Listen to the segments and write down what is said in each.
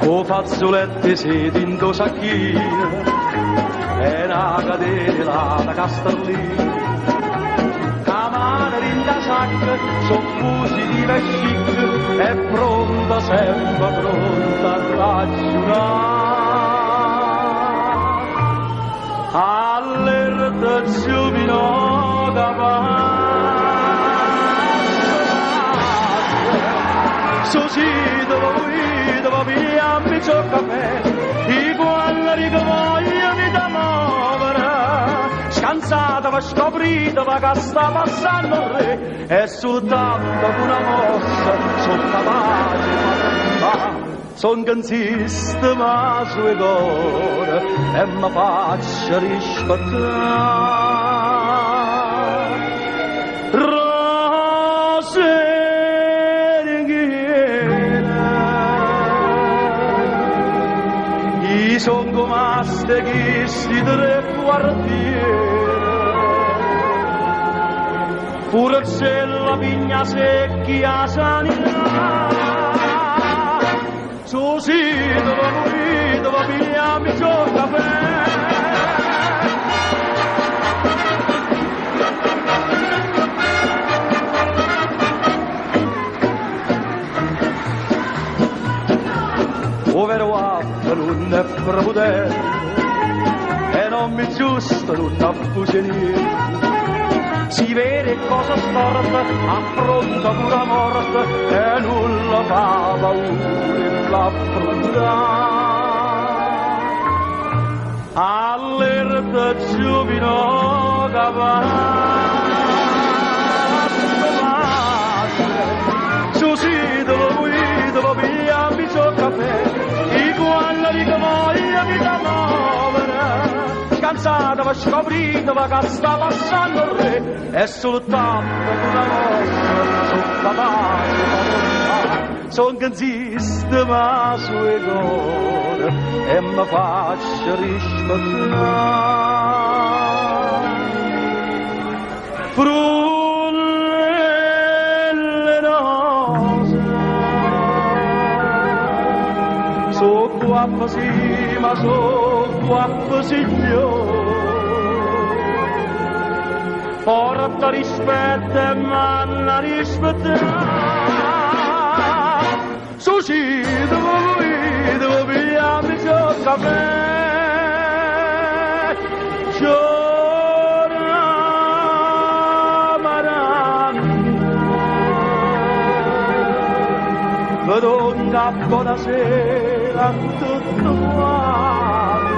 'O fazzuletto 'e seta 'int' 'o sacchino e na catena 'e lana ca sterlina. Ca mano dint' 'a sacca so' positiva e chic è pronta sempre pronta a ragiunà. Allerta giuvinò ca passa, Susite, muovite, pigliammi 'o cafè, e quando dico voglio mi da muovere, scansate, scoprite che sta passando il re, e soltanto con una mossa sono capace di far Son insiste ma suo cuore e mi faccio rispettare. Rose ringhiera, i son come chisti tre quartieri, pure c'è la vigna secchia sanità. Susite, muovite, pigliami il caffè. O vero guappo non è prepotente e non mi giusto non accusa niente. Si vede cosa storta, affronta pure la morte e nulla fa paura e l'affronta. Allerta giovino che passa, Susite, muovite, pigliami il caffè, e quando dico voglio mi da muovere, scansate, scoprite che sta passando il re, e soltanto una mossa sono capace di far Son che insiste ma suo cuore e mi faccio rispettare. Frulle rose, so guappo sì, ma so guappo signore. Porta rispetto e manna rispettare. Susite, muovite, pigliami il caffè. Giorno Madonna, buonasera a tutto quanto.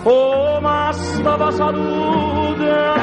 Oh, ma stava salute.